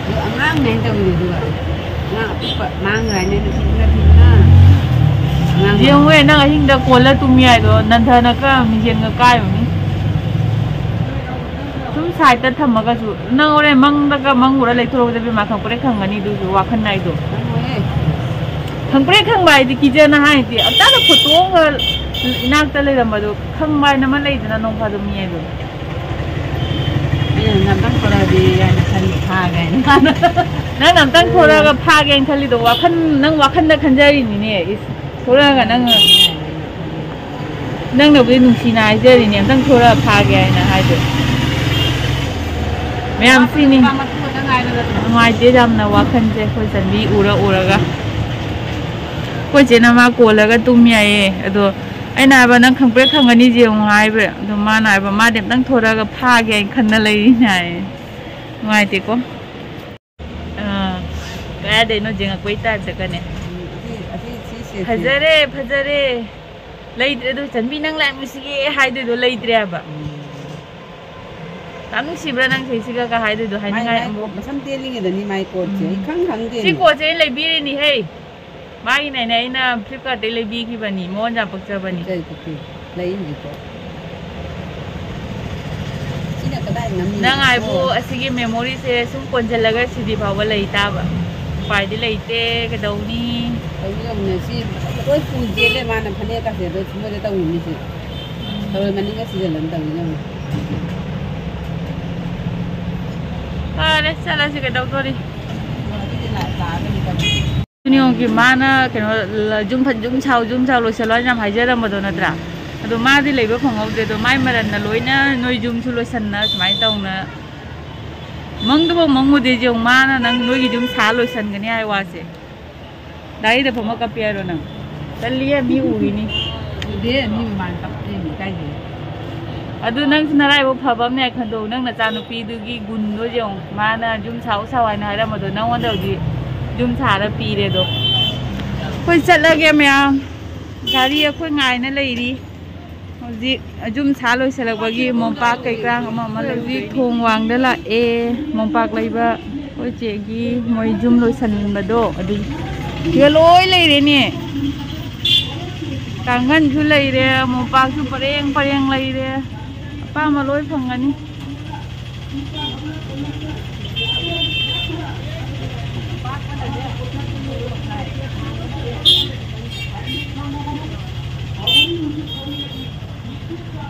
ꯑꯗꯣ ꯑꯉꯥꯡꯅꯦ ꯍꯥꯏꯅ ꯇꯧꯕꯤꯗꯣ, ꯑꯗꯨꯒ ꯑꯉꯥꯡ ꯑꯄꯤꯛꯄ ꯃꯥꯡꯈ꯭ꯔꯦ ꯍꯥꯏꯅ ꯑꯩꯅ ꯊꯤꯗꯅ ꯊꯤꯗꯅ꯫ ꯑꯉꯥꯡ ꯌꯦꯡꯉꯨꯍꯦ, ꯅꯪ ꯑꯍꯤꯡꯗ ꯀꯣꯜꯂ ꯇꯨꯝꯃꯤ ꯍꯥꯏꯗꯣ, ꯅꯟꯊꯅꯒ ꯃꯤꯡꯁꯦꯟꯒ ꯀꯥꯏꯕꯅꯤ꯫ ꯁꯨꯝ ꯁꯥꯏꯠꯇ ꯊꯝꯃꯒꯁꯨ, ꯅꯪ ꯍꯣꯔꯦꯟ ꯃꯪꯗꯒ ꯃꯪ ꯎꯔ ꯂꯩꯊꯣꯔꯛꯄꯗ ꯕꯦꯝꯃ ꯈꯪꯄ꯭ꯔꯦꯛ ꯈꯪꯒꯅꯤ, ꯑꯗꯨꯁꯨ ꯋꯥꯈꯜ ꯅꯥꯏꯗꯣ꯫ ꯈꯪꯉꯣꯏꯍꯦ꯫ ꯈꯪꯄ꯭ꯔꯦꯛ ꯈꯪꯕ ꯍꯥꯏꯗꯤ ꯀꯤꯖꯅ ꯍꯥꯏꯗꯤ ꯑꯝꯇꯗ ꯐꯣꯇꯣ ꯑꯃꯒ ꯏꯅꯥꯛꯇ ꯂꯩꯔꯝꯕꯗꯣ ꯈꯪꯕ ꯍꯥꯏꯅ ꯑꯃ ꯂꯩꯗꯅ, ꯅꯣꯡ ꯐꯥꯗꯣꯛ ꯃꯤ ꯍꯥꯏꯗꯣ꯫ ꯑꯩꯅ ꯅꯝꯇꯪ ꯊꯣꯔꯛꯑꯗꯤ ꯍꯥꯏꯅ ꯈꯜꯂꯤ, ꯐꯥꯒꯦ ꯍꯥꯏꯅ꯫ ꯅꯪ ꯑꯝꯇꯪ ꯊꯣꯔꯛꯑꯒ ꯐꯥꯒꯦꯅ ꯈꯜꯂꯤꯗꯣ ꯋꯥꯈꯜ, ꯅꯪ ꯋꯥꯈꯜꯗ ꯈꯟꯖꯔꯤꯅꯤꯅꯦ꯫ ꯏꯁ, ꯊꯣꯔꯛꯑꯒ ꯅꯪ, ꯅꯪꯅꯕꯨꯗꯤ ꯅꯨꯡꯁꯤꯅ ꯍꯥꯏꯖꯔꯤꯅꯦ, ꯑꯝꯇꯪ ꯊꯣꯔꯛꯑ ꯐꯥꯒꯦ ꯍꯥꯏꯅ ꯍꯥꯏꯗꯣ꯫ ꯃꯌꯥꯝ ꯁꯤꯅꯤ꯫ ꯅꯨꯄꯥ ꯃꯇꯨ ꯈꯛꯇ ꯉꯥꯏꯔꯒ ꯑꯗꯨꯝ ꯅꯨꯡꯉꯥꯏꯇꯦ ꯌꯥꯝꯅ ꯋꯥꯈꯜꯁꯦ ꯑꯩꯈꯣꯏ ꯆꯟꯕꯤ ꯎꯔ ꯎꯔꯒ꯫ ꯑꯩꯈꯣꯏ ꯆꯦꯅ ꯃꯥ ꯀꯣꯜꯂꯒ ꯇꯨꯝ ꯌꯥꯏꯌꯦ, ꯑꯗꯣ ꯑꯩꯅ ꯍꯥꯏꯕ, "ꯅꯪ ꯈꯪꯄ꯭ꯔꯦꯛ ꯈꯪꯒꯅꯤ ꯌꯦꯡꯉꯨ" ꯍꯥꯏꯕ꯫ ꯑꯗꯣ ꯃꯥꯅ ꯍꯥꯏꯕ, "ꯃꯥꯗꯤ ꯑꯝꯇꯪ ꯊꯣꯔꯛꯑꯒ ꯐꯥꯒꯦ ꯍꯥꯏꯅ ꯈꯟꯅ ꯂꯩꯔꯤꯅꯦ" ꯍꯥꯏꯌꯦ꯫ ꯅꯨꯡꯉꯥꯏꯇꯦꯀꯣ꯫ ꯑꯥ, ꯀꯗꯥꯏꯗꯩꯅꯣ ꯌꯦꯡꯉꯛꯄꯩ ꯇꯥꯏꯞꯇꯒꯅꯦ꯫ ꯎꯝ, ꯑꯁꯤ, ꯑꯁꯤ, ꯁꯤ ꯁꯦꯠꯁꯦ꯫ ꯐꯖꯔꯦ, ꯐꯖꯔꯦ꯫ ꯂꯩꯇ꯭ꯔꯦ ꯑꯗꯨ ꯆꯟꯕꯤ, ꯅꯪ ꯂꯥꯏ ꯅꯨꯡꯁꯤꯌꯦ ꯍꯥꯏꯗꯣꯏꯗꯣ ꯂꯩꯇ꯭ꯔꯦ ꯍꯥꯏꯕ꯫ ꯎꯝ꯫ ꯌꯥꯝ ꯅꯨꯡꯁꯤꯕ꯭ꯔꯥ ꯅꯪ ꯁꯤꯁꯤꯒ ꯀ ꯍꯥꯏꯗꯣꯏꯗꯣ ꯃꯥꯏ, ꯍꯥꯏꯅꯤꯡꯉꯥꯏ ꯃꯥꯏ ꯑꯃꯨꯛ꯫ ꯀꯣꯠ ꯃꯁꯝ ꯇꯦꯜꯂꯤꯉꯩꯗꯅꯤ ꯃꯥꯏ ꯀꯣꯠꯁꯦ꯫ ꯑꯩ ꯎꯝ꯫ ꯈꯪ ꯈꯪꯗꯦ꯫ ꯁꯤ ꯀꯣꯠꯁꯦ ꯑꯩ ꯂꯩꯕꯤꯔꯤꯅꯤꯍꯦ꯫ ꯃꯥꯒꯤꯅꯦꯅꯦ ꯑꯩꯅ Flipkartꯇꯩ ꯂꯩꯕꯤꯈꯤꯕꯅꯤ, ꯃꯉꯣꯟꯗ ꯌꯥꯝ ꯄꯛꯆꯕꯅꯤ꯫ ꯄꯛꯆꯩ, ꯄꯛꯆꯩ꯫ ꯂꯩ ꯍꯧꯖꯤꯛꯐꯥꯎ꯫ ꯁꯤꯅ ꯀꯗꯥꯏ ꯉꯝꯃꯤ? ꯅꯪ ꯍꯥꯏꯕꯨ ꯑꯣ꯫ ꯑꯁꯤꯒꯤ memoryꯁꯦ ꯁꯨꯝ ꯀꯣꯟꯁꯤꯜꯂꯒ ꯁꯤꯗꯤ ꯐꯥꯎꯕ ꯂꯩ ꯇꯥꯕ꯫ ꯎꯄꯥꯏꯗꯤ ꯂꯩꯇꯦ, ꯀꯩꯗꯧꯅꯤ? ꯇꯧꯅꯤ ꯇꯧꯅꯤ꯫ ꯁꯤ ꯂꯣꯏ ꯄꯨ ꯆꯦꯜꯂꯦ ꯃꯥꯅ ꯐꯅꯦꯛꯀꯁꯦ ꯑꯗꯣ ꯃꯣꯏꯗ ꯇꯧꯔꯤꯅꯤꯁꯦ꯫ ꯊꯔꯣꯏ ꯃꯅꯤꯡꯒ ꯁꯤꯖꯤꯜꯂꯝ ꯇꯧꯅꯤ ꯇꯧꯅꯤ꯫ ꯐꯔꯦ, ꯆꯠꯂꯁꯤ ꯀꯩꯗꯧꯗꯣꯔꯤ? ꯑꯗꯨꯗꯤ ꯂꯥꯛ ꯇꯥꯔꯒꯗꯤ ꯇꯧꯅꯤ꯫ ꯌꯦꯡꯉꯨꯀꯤ ꯃꯥꯅ ꯀꯩꯅꯣ ꯂ-, ꯌꯨꯝ ꯐ-, ꯌꯨꯝ ꯁꯥꯎ, ꯌꯨꯝ ꯁꯥꯎ, ꯂꯣꯏꯁꯜꯂꯣ ꯍꯥꯏꯅ ꯌꯥꯝ ꯍꯥꯏꯖꯔꯝꯕꯗꯣ ꯅꯠꯇ꯭ꯔꯥ? ꯎꯝ꯫ ꯑꯗꯣ ꯃꯥꯗꯤ ꯂꯩꯕ ꯐꯪꯍꯧꯗ꯭ꯔꯦ꯫ ꯑꯗꯣ ꯃꯥꯏ ꯃꯔꯟꯅ ꯂꯣꯏꯅ ꯅꯣꯏ ꯌꯨꯝꯁꯨ ꯂꯣꯏꯁꯟꯅ ꯁꯨꯃꯥꯏꯅ ꯇꯧꯅ ꯃꯪꯗꯨꯐꯥꯎ ꯃꯪꯉꯨꯗꯦ꯫ ꯌꯦꯡꯉꯨ, ꯃꯥꯅ ꯅꯪ ꯅꯣꯏꯒꯤ ꯌꯨꯝ ꯁꯥ ꯂꯣꯏꯁꯟꯒꯅꯤ ꯍꯥꯏ ꯋꯥꯁꯦ꯫ ꯒꯥꯔꯤꯗ ꯐꯝꯃ ꯀꯞꯄꯦ ꯍꯥꯏꯔꯣ ꯅꯪ? ꯇꯜꯂꯤꯌꯦ, ꯃꯤ ꯎꯔꯤꯅꯤ꯫ ꯎꯗꯦ, ꯃꯤ ꯃꯃꯥꯡ ꯀꯞꯄꯦ, ꯃꯤ ꯀꯥꯏꯗꯩ? ꯑꯗꯨ ꯅꯪꯁꯨ ꯅꯔꯥꯏꯕꯛ ꯐꯕ ꯑꯃꯅꯦ ꯈꯟꯗꯣꯛꯎ, ꯅꯪ ꯅꯆꯥꯅꯨꯄꯤꯗꯨꯒꯤ ꯒꯨꯟꯗꯣ ꯌꯦꯡꯉꯨ, ꯃꯥꯅ ꯌꯨꯝ ꯁꯥꯎ ꯁꯥꯎ ꯍꯥꯏꯅ ꯍꯥꯏꯔꯝꯕꯗꯣ ꯅꯪꯉꯣꯟꯗ ꯍꯧꯖꯤꯛ ꯌꯨꯝ ꯁꯥꯔ ꯄꯤꯔꯦꯗꯣ꯫ ꯑꯩꯈꯣꯏ ꯆꯠꯂꯒꯦ ꯃꯌꯥꯝ, ꯒꯥꯔꯤ ꯑꯩꯈꯣꯏ ꯉꯥꯏꯅ ꯂꯩꯔꯤ꯫ ꯍꯧꯖꯤꯛ ꯌꯨꯝ ꯁꯥ ꯂꯣꯏꯁꯤꯜꯂꯛꯄꯒꯤ ꯃꯣꯝꯄꯥꯛ ꯀꯩꯀꯥ ꯑꯃ ꯑꯃ ꯂꯩ꯫ ꯍꯧꯖꯤꯛ ꯊꯣꯡ ꯋꯥꯡꯗ ꯂꯥꯛꯑꯦ ꯃꯣꯝꯄꯥꯛ ꯂꯩꯕ꯫ ꯑꯩꯈꯣꯏ ꯆꯦꯒꯤ ꯃꯣꯏ ꯌꯨꯝ ꯂꯣꯏꯁꯟꯕꯗꯣ ꯑꯗꯨ ꯁꯤꯗ ꯂꯣꯏ ꯂꯩꯔꯦꯅꯦ꯫ ꯀꯥꯡꯒꯟꯁꯨ ꯂꯩꯔꯦ, ꯃꯣꯝꯄꯥꯛꯁꯨ ꯄꯔꯦꯡ ꯄꯔꯦꯡ ꯂꯩꯔꯦ꯫ ꯑꯄꯥꯝꯕ ꯂꯣꯏ ꯐꯪꯒꯅꯤ꯫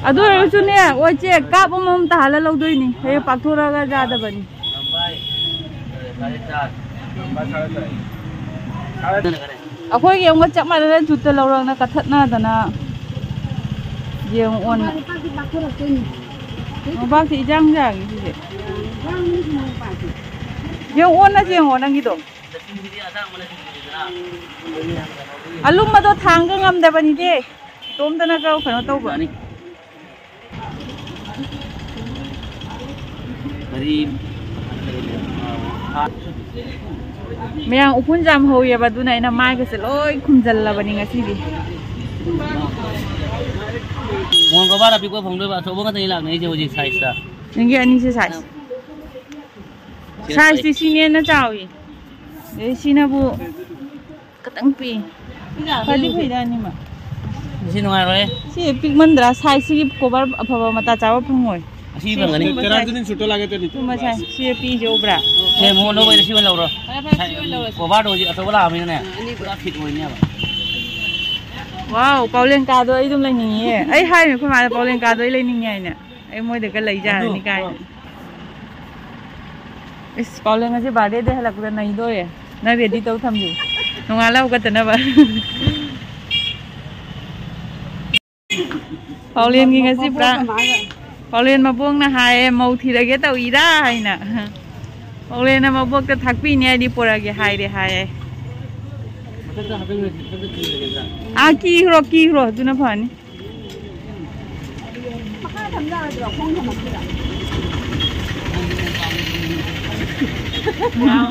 ꯑꯗꯨ ꯑꯣꯏꯔꯒꯁꯨꯅꯦ, ꯑꯣꯏ ꯆꯦ, ꯀꯥꯞ ꯑꯃꯃꯝ ꯇꯥꯍꯜꯂ ꯂꯧꯗꯣꯏꯅꯤ꯫ ꯍꯌꯦꯡ ꯄꯥꯛꯊꯣꯔꯛꯑꯒ ꯆꯥꯗꯕꯅꯤ꯫ ꯑꯩꯈꯣꯏꯒꯤ ꯑꯃꯒ ꯆꯞ ꯃꯥꯟꯅꯅ ꯖꯨꯠꯇ ꯂꯧꯔꯛꯅ ꯀꯊꯠꯅꯗꯅ ꯌꯦꯡꯉꯨ ꯑꯣꯟꯅ꯫ ꯃꯣꯝꯄꯥꯛꯁꯦ ꯏꯖꯥꯡ ꯖꯥꯡꯉꯤ ꯁꯤꯁꯦ꯫ ꯌꯦꯡꯉꯨ ꯑꯣꯟꯅ ꯌꯦꯡꯉꯣ ꯅꯪꯒꯤꯗꯣ꯫ ꯑꯂꯨꯝꯕꯗꯣ ꯊꯥꯡꯒ ꯉꯝꯗꯕꯅꯤꯗꯦ꯫ ꯏꯇꯣꯝꯇꯅꯒ ꯀꯩꯅꯣ ꯇꯧꯕ꯫ ꯃꯔꯤ꯫ ꯃꯌꯥꯝ ꯎꯐꯨꯟ ꯌꯥꯝ ꯍꯧꯋꯦꯕ, ꯑꯗꯨꯅ ꯑꯩꯅ ꯃꯥꯏꯒꯁꯦ ꯂꯣꯏ ꯈꯨꯝꯖꯜꯂꯕꯅꯤ ꯉꯁꯤꯗꯤ꯫ ꯃꯣꯟ ꯀꯣꯕꯥꯔ ꯑꯄꯤꯛꯄ ꯐꯪꯗꯣꯏꯕ, ꯑꯆꯧꯕ ꯈꯛꯇꯅꯤ ꯂꯥꯛꯅꯔꯤꯁꯦ ꯍꯧꯖꯤꯛ ꯁꯥꯏꯖꯇ꯫ ꯅꯪꯒꯤ ꯑꯅꯤꯁꯦ ꯁꯥꯏꯖ꯫ ꯁꯤꯅ ꯁꯥꯏꯖꯇꯤ ꯁꯤꯅ ꯍꯦꯟꯅ ꯆꯥꯎꯏ꯫ ꯑꯗꯩ ꯁꯤꯅꯕꯨ ꯈꯇꯪ ꯄꯤ꯫ ꯐꯗꯤ ꯐꯩꯗ ꯑꯅꯤꯃꯛ꯫ ꯁꯤ ꯅꯨꯡꯉꯥꯏꯔꯣꯏ꯫ ꯁꯤ ꯄꯤꯛꯃꯟꯗ꯭ꯔꯥ? ꯁꯥꯏꯖꯁꯤꯒꯤ ꯀꯣꯕꯔ ꯑꯐꯕ ꯃꯇꯥ ꯆꯥꯕ ꯐꯪꯉꯣꯏ꯫ ꯑꯁꯤ ꯐꯪꯒꯅꯤ꯫ ꯁꯤꯒꯨꯝꯕ ꯁꯥꯏꯖ꯫ ꯁꯤꯒꯨꯝꯕ ꯁꯥꯏꯖ꯫ ꯁꯤ ꯄꯤꯁꯦ ꯎꯕ꯭ꯔꯥ? ꯁꯦ ꯃꯉꯣꯟ ꯂꯧꯕꯩꯗ ꯁꯤ ꯑꯣꯏꯅ ꯂꯧꯔꯣ꯫ ꯐꯔꯦ, ꯐꯔꯦ, ꯁꯤ ꯑꯣꯏꯅ ꯂꯧꯔꯁꯤ꯫ ꯀꯣꯕꯔꯗꯣ ꯍꯧꯖꯤꯛ ꯑꯆꯧꯕ ꯂꯥꯛꯑꯕꯅꯤꯅꯅꯦ꯫ ꯑꯅꯤꯗꯣ꯫ ꯄꯨꯔꯥ ꯐꯤꯠ ꯑꯣꯏꯅꯦꯕ꯫ ꯋꯥꯎ, ꯄꯥꯎꯂꯦꯟ ꯀꯥꯗꯣ ꯑꯩ ꯑꯗꯨꯝ ꯂꯩꯅꯤꯡꯉꯤꯌꯦ꯫ ꯑꯩ ꯍꯥꯏꯔꯤꯅꯦ ꯑꯩꯈꯣꯏ ꯃꯥꯗ ꯄꯥꯎꯂꯦꯟ ꯀꯥꯗꯣ ꯑꯩ ꯂꯩꯅꯤꯡꯉꯦ ꯍꯥꯏꯅ꯫ ꯑꯩ ꯃꯣꯏꯗꯒ ꯂꯩꯖꯥꯔꯅꯤ ꯀꯥꯏꯅ꯫ ꯏꯁ, ꯄꯥꯎꯂꯦꯟ ꯉꯁꯤ birthday ꯗꯩ ꯍꯜꯂꯛꯄꯗ ꯅꯩꯗꯣꯔꯦ꯫ ꯅꯪ ready ꯇꯧ ꯊꯝꯕꯤꯌꯨ꯫ ꯅꯣꯡꯉꯥꯜꯂ ꯍꯧꯒꯠꯇꯅꯕ꯫ ꯄꯥꯎꯂꯦꯟꯒꯤ ꯉꯁꯤ ꯄꯨꯔꯥ, ꯄꯥꯎꯂꯦꯟ ꯃꯕꯣꯛꯅ ꯍꯥꯏꯌꯦ, "ꯃꯧ ꯊꯤꯔꯒꯦ ꯇꯧꯏꯔꯥ?" ꯍꯥꯏꯅ꯫ ꯄꯥꯎꯂꯦꯟꯅ ꯃꯕꯣꯛꯇ ꯊꯥꯛꯄꯤꯅꯤ ꯍꯥꯏꯗꯤ ꯄꯨꯔꯛꯑꯒꯦ ꯍꯥꯏꯔꯦ ꯍꯥꯏꯌꯦ꯫ ꯑꯥ, ꯀꯤꯈ꯭ꯔꯣ, ꯀꯤꯈ꯭ꯔꯣ, ꯑꯗꯨꯅ ꯐꯅꯤ꯫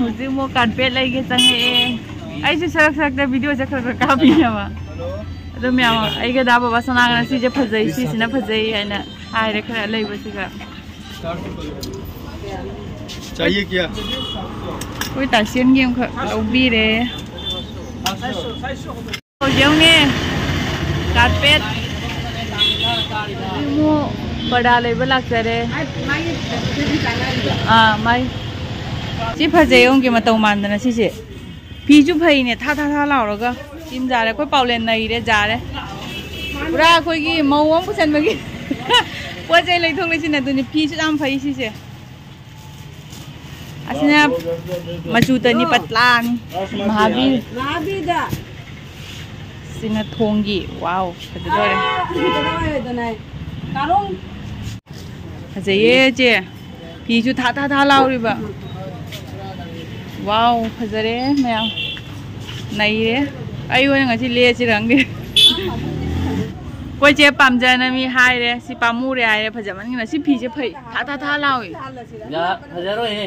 ꯍꯧꯖꯤꯛ ꯑꯃꯨꯛ ꯀꯥꯔꯄꯦꯠ ꯂꯩꯒꯦ ꯆꯪꯉꯛꯑꯦ꯫ ꯑꯩꯁꯨ ꯁꯔꯛ ꯁꯔꯛꯇ ꯚꯤꯗꯤꯑꯣꯁꯦ ꯈꯔ ꯈꯔ ꯀꯥꯞꯄꯤꯅꯕ꯫ ꯑꯗꯣ ꯃꯌꯥꯝ, ꯑꯩꯒ ꯗꯥ ꯕꯕꯥ ꯁꯅꯥꯒꯅ ꯁꯤꯁꯦ ꯐꯖꯩ, ꯁꯤꯁꯤꯅ ꯐꯖꯩ ꯍꯥꯏꯅ ꯍꯥꯏꯔꯦ ꯈꯔ ꯂꯩꯕꯁꯤꯒ꯫ चाहिए क्या? ꯑꯩꯈꯣꯏ ꯇꯥꯏꯁꯦꯟꯒꯤ ꯑꯃꯈꯛ ꯂꯧꯕꯤꯔꯦ꯫ ꯍꯧꯖꯤꯛ ꯌꯦꯡꯉꯨꯅꯦ, ꯀꯥꯔꯄꯦꯠ꯫ ꯑꯃꯨꯛ ꯄꯔꯗꯥ ꯂꯩꯕ ꯂꯥꯛꯆꯔꯦ꯫ ꯑꯥ, ꯃꯥꯏ꯫ ꯁꯤ ꯐꯖꯩ, ꯌꯦꯡꯉꯨꯒꯦ, ꯃꯇꯧ ꯃꯥꯟꯗꯅ ꯁꯤꯁꯦ꯫ ꯐꯤꯁꯨ ꯐꯩꯅꯦ, ꯊꯥ ꯊꯥ ꯊꯥ ꯂꯥꯎꯔꯒ꯫ ꯁꯤꯃ ꯖꯥꯔꯦ, ꯑꯩꯈꯣꯏ ꯄꯥꯎꯂꯦꯟ ꯅꯩꯔꯦ, ꯖꯥꯔꯦ꯫ ꯄꯨꯔꯥ ꯑꯩꯈꯣꯏꯒꯤ ꯃꯧ ꯑꯃ ꯄꯨꯁꯟꯕꯒꯤ ꯄꯣꯠ ꯆꯩ ꯂꯩꯊꯣꯛ ꯂꯩꯁꯤꯟ ꯑꯗꯨꯅꯤ꯫ ꯐꯤꯁꯨ ꯌꯥꯝ ꯐꯩ ꯁꯤꯁꯦ꯫ ꯑꯁꯤꯅ ꯃꯆꯨ ꯇꯅꯤ, ꯄꯇꯂꯥꯅꯤ꯫ ꯃꯍꯥꯕꯤꯔ꯫ ꯃꯍꯥꯕꯤꯔꯗ꯫ ꯁꯤꯅ ꯊꯣꯡꯒꯤ꯫ ꯋꯥꯎ, ꯐꯖꯗꯣꯔꯦ꯫ ꯑꯥ, ꯀꯗꯥꯏꯗꯅꯣ? ꯀꯥꯔꯣꯡ꯫ ꯐꯖꯩꯌꯦ ꯆꯦ꯫ ꯐꯤꯁꯨ ꯊꯥ ꯊꯥ ꯊꯥ ꯂꯥꯎꯔꯤꯕ꯫ ꯋꯥꯎ, ꯐꯖꯔꯦ ꯃꯌꯥꯝ꯫ ꯅꯩꯔꯦ꯫ ꯑꯩ ꯑꯣꯏꯅ ꯉꯁꯤ ꯂꯦꯁꯤꯔ ꯈꯪꯗꯦ꯫ ꯑꯩꯈꯣꯏ ꯆꯦ ꯄꯥꯝꯖꯅ ꯃꯤ ꯍꯥꯏꯔꯦ꯫ ꯁꯤ ꯄꯥꯝꯃꯨꯔꯦ ꯍꯥꯏꯔꯦ꯫ ꯐꯖꯃꯟꯒꯤꯗꯅ꯫ ꯁꯤ ꯐꯤꯁꯦ ꯐꯩ꯫ ꯊꯥ ꯊꯥ ꯊꯥ ꯂꯥꯎꯏ꯫ ꯌꯥ, ꯐꯖꯔꯣꯏꯍꯦ꯫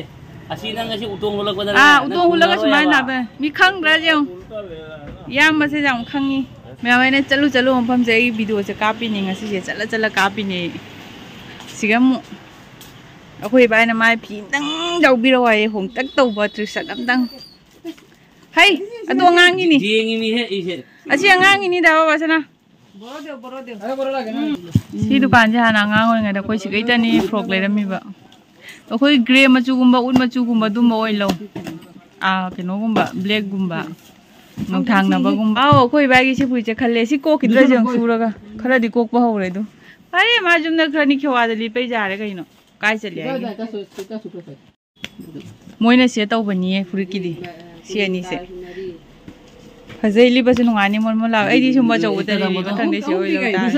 ꯑꯁꯤ ꯅꯪ ꯉꯁꯤ ꯎꯇꯣꯡ ꯍꯨꯜꯂꯛꯄꯗꯅꯦ, ꯑꯥ, ꯅꯪ ꯎꯇꯣꯡ ꯍꯨꯜꯂꯒ ꯊꯨꯡꯉꯔꯣꯏ ꯁꯨꯃꯥꯏꯅ ꯍꯥꯏꯕ꯫ ꯂꯥꯛꯄ꯫ ꯃꯤ ꯈꯪꯗ꯭ꯔꯥ ꯌꯦꯡꯉꯨ꯫ ꯏꯌꯥꯝꯕꯁꯦ ꯌꯥꯝ ꯈꯪꯉꯤ꯫ ꯃꯌꯥꯝ, ꯑꯩꯅ ꯆꯠꯂꯨ ꯆꯠꯂꯨ ꯃꯐꯝꯁꯦ ꯑꯩ ꯚꯤꯗꯤꯑꯣꯁꯦ ꯀꯥꯞꯄꯤꯅꯦ ꯉꯁꯤꯁꯦ꯫ ꯆꯠꯂ ꯆꯠꯂ ꯀꯥꯞꯄꯤꯅꯦ ꯑꯩ꯫ ꯁꯤꯒ ꯑꯃꯨꯛ ꯑꯩꯈꯣꯏ ꯏꯕꯥꯏꯅ ꯃꯥꯏ ꯐꯤ ꯑꯝꯇꯪ ꯌꯥꯎꯕꯤꯔꯛꯑꯣ ꯍꯥꯏꯌꯦ, ꯍꯣꯡꯇꯛ ꯇꯧꯕ ꯇ꯭ꯔꯤꯁꯠ ꯑꯝꯇꯪ꯫ ꯍꯩ, ꯑꯗꯣ ꯑꯉꯥꯡꯒꯤꯅꯤ꯫ ꯌꯦꯡꯉꯤꯃꯤꯍꯦ ꯑꯩꯁꯦ꯫ ꯑꯁꯤ ꯑꯉꯥꯡꯒꯤꯅꯤꯗ ꯕꯕꯥꯁꯅꯥ꯫ ꯁꯤ ꯗꯨꯀꯥꯟꯁꯦ ꯍꯥꯟꯅ ꯑꯉꯥꯡ ꯑꯣꯏꯔꯤꯉꯩꯗ ꯑꯩꯈꯣꯏ ꯁꯤꯒꯩꯗꯅꯤ ꯐ꯭ꯔꯣꯛ ꯂꯩꯔꯝꯃꯤꯕ꯫ ꯑꯩꯈꯣꯏ ꯒ꯭ꯔꯦ ꯃꯆꯨꯒꯨꯝꯕ, ꯎꯠ ꯃꯆꯨꯒꯨꯝꯕ ꯑꯗꯨꯝꯕ ꯑꯣꯏ ꯂꯧ꯫ ꯑꯥ, ꯀꯩꯅꯣꯒꯨꯝꯕ, ꯕ꯭ꯂꯦꯛꯒꯨꯝꯕ, ꯅꯨꯡꯊꯥꯡꯅꯕꯒꯨꯝꯕ꯫ ꯑꯥꯎ, ꯑꯩꯈꯣꯏ ꯏꯕꯥꯏꯒꯤ ꯁꯤ ꯐꯨꯔꯤꯠꯁꯦ ꯈꯜꯂꯦ꯫ ꯁꯤ ꯀꯣꯛꯈꯤꯗ꯭ꯔꯁꯦ ꯑꯃꯨꯛ ꯁꯨꯔꯒ꯫ ꯈꯔꯗꯤ ꯀꯣꯛꯄ ꯍꯧꯔꯦ ꯑꯗꯨ꯫ ꯐꯔꯦ, ꯃꯥ ꯌꯨꯝꯗ ꯈꯔꯅꯤ ꯈꯦꯋꯥꯗ ꯂꯤꯠꯄꯩ ꯌꯥꯔꯦ ꯀꯩꯅꯣ꯫ ꯀꯥꯏ ꯆꯠꯂꯤ ꯍꯥꯏꯒꯦ? ꯃꯣꯏꯅ ꯁꯦ ꯇꯧꯕꯅꯤꯌꯦ ꯐꯨꯔꯤꯠꯀꯤꯗꯤ꯫ ꯁꯤ ꯑꯅꯤꯁꯦ꯫ ꯐꯖꯩ, ꯂꯤꯠꯄꯁꯨ ꯅꯨꯡꯉꯥꯏꯅꯤ ꯃꯣꯟ ꯃꯣꯟ ꯂꯥꯎ꯫ ꯑꯩꯗꯤ ꯁꯨꯝꯕ ꯑꯆꯧꯕꯗ ꯂꯤꯠꯂꯤ, ꯃꯊꯪꯗꯤ ꯁꯤ ꯑꯣꯏ ꯂꯧ ꯇꯥꯔꯦ꯫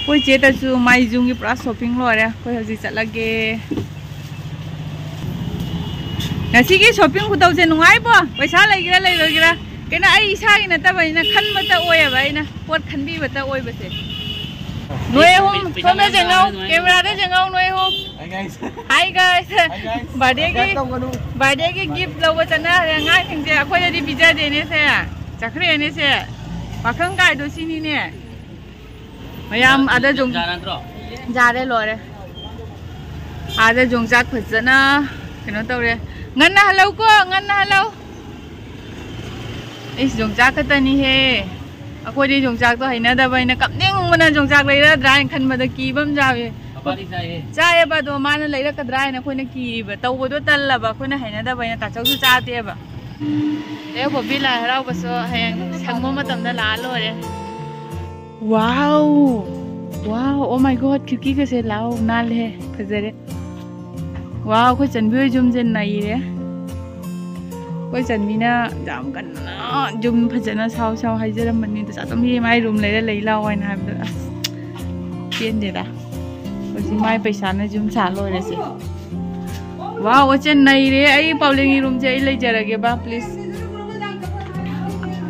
ꯑꯩꯈꯣꯏ ꯆꯦ ꯇꯁꯨ ꯃꯥꯏ ꯖꯨꯝꯒꯤ ꯄꯨꯔꯥ ꯁꯣꯞꯄꯤꯡ ꯂꯣꯏꯔꯦ꯫ ꯑꯩꯈꯣꯏ ꯍꯧꯖꯤꯛ ꯆꯠꯂꯒꯦ꯫ ꯉꯁꯤꯒꯤ ꯁꯣꯞꯄꯤꯡ ꯈꯨꯇꯧꯁꯦ ꯅꯨꯡꯉꯥꯏꯕꯣ? ꯄꯩꯁꯥ ꯂꯩꯒꯦꯔꯥ ꯂꯩꯔꯣꯏꯒꯦꯔꯥ, ꯀꯩꯅꯣ, ꯑꯩ ꯏꯁꯥꯒꯤ ꯅꯠꯇꯕꯅꯤꯅ ꯈꯟꯕꯇ ꯑꯣꯏꯌꯦꯕ, ꯑꯩꯅ ꯄꯣꯠ ꯈꯟꯕꯤꯕꯇ ꯑꯣꯏꯕꯁꯦ꯫ ꯅꯣꯏ ꯑꯍꯨꯝ ꯁꯣꯝꯗ ꯌꯦꯡꯉꯧ, ꯀꯦꯃꯦꯔꯥꯗ ꯌꯦꯡꯉꯧ ꯅꯣꯏ ꯑꯍꯨꯝ꯫ Hi guys꯫ Hi guys꯫ Hi guys꯫ Birthday ꯒꯤ, birthday ꯒꯤ gift ꯂꯧꯕ ꯆꯠꯅꯈ꯭ꯔꯦ ꯑꯉꯥꯡꯁꯤꯡꯁꯦ꯫ ꯑꯩꯈꯣꯏꯗꯗꯤ ꯄꯤꯖꯗꯦꯅꯦ ꯁꯦ꯫ ꯆꯠꯈ꯭ꯔꯦꯅꯦ ꯁꯦ꯫ ꯄꯥꯈꯪ ꯀꯥꯏꯗꯣ ꯁꯤꯅꯤꯅꯦ꯫ ꯃꯌꯥꯝ ꯑꯥꯗ ꯌꯣꯡ-, ꯌꯥꯔꯦ ꯂꯣꯏꯔꯦ꯫ ꯑꯥꯗ ꯌꯣꯡꯆꯥꯛ ꯐꯖꯅ ꯀꯩꯅꯣ ꯇꯧꯔꯦ꯫ ꯉꯟꯅ ꯍꯜꯂꯧꯀꯣ, ꯉꯟꯅ ꯍꯜꯂꯧ꯫ ꯏꯁ, ꯌꯣꯡꯆꯥꯛ ꯈꯛꯇꯅꯤꯍꯦ꯫ ꯑꯩꯈꯣꯏꯗꯤ ꯌꯣꯡꯆꯥꯛꯇꯣ ꯍꯩꯅꯗꯕꯅꯤꯅ ꯀꯞꯅꯤꯡꯕꯅ ꯌꯣꯡꯆꯥꯛ ꯂꯩꯔꯗ꯭ꯔꯥ ꯍꯥꯏꯅ ꯈꯟꯕꯗ ꯀꯤꯕ ꯑꯃ ꯌꯥꯎꯏ꯫ ꯆꯥꯏꯌꯦꯕ, ꯑꯗꯣ ꯃꯥꯅ ꯂꯩꯔꯛꯀꯗ꯭ꯔꯥ ꯍꯥꯏꯅ ꯑꯩꯈꯣꯏꯅ ꯀꯤꯔꯤꯕ꯫ ꯇꯧꯕꯗꯣ ꯇꯜꯂꯕ, ꯑꯩꯈꯣꯏꯅ ꯍꯩꯅꯗꯕꯅꯤꯅ ꯇꯥꯆꯧꯁꯨ ꯆꯥꯗꯦꯕ꯫ ꯑꯦ, ꯕꯣꯕꯤ ꯂꯥꯏ ꯍꯔꯥꯎꯕꯁꯨ ꯍꯌꯦꯡ ꯁꯪꯕ ꯃꯇꯝꯗ ꯂꯥꯛꯑ ꯂꯣꯏꯔꯦ꯫ Wow! Wow! Oh my God! ꯈꯤꯔꯀꯤꯒꯁꯦ ꯂꯥꯎ ꯅꯥꯜꯂꯦ, ꯐꯖꯔꯦ꯫ Wow! ꯑꯩꯈꯣꯏ ꯆꯟꯕꯤ ꯍꯣꯏ ꯌꯨꯝꯁꯦ ꯅꯩꯔꯦ꯫ ꯑꯩꯈꯣꯏ ꯆꯟꯕꯤꯅ ꯌꯥꯝ ꯀꯟꯅ ꯌꯨꯝ ꯐꯖꯅ ꯁꯥꯎ ꯁꯥꯎ ꯍꯥꯏꯖꯔꯝꯕꯅꯤ꯫ ꯑꯗꯨ ꯆꯥꯇꯣꯝꯕꯤ ꯃꯥꯏ room ꯂꯩꯔ ꯂꯩ ꯂꯥꯎ ꯍꯥꯏꯅ ꯍꯥꯏꯕꯗ ꯑꯁ ꯄꯦꯟꯗꯦꯗ꯫ ꯍꯧꯖꯤꯛ ꯃꯥꯏ ꯄꯩꯁꯥꯅ ꯌꯨꯝ ꯁꯥ ꯂꯣꯏꯔꯁꯦ꯫ Wow! ꯑꯣꯆꯦ ꯅꯩꯔꯦ꯫ ꯑꯩ ꯄꯥꯎꯂꯦꯟꯒꯤ roomꯁꯦ ꯑꯩ ꯂꯩꯖꯔꯒꯦꯕ, please꯫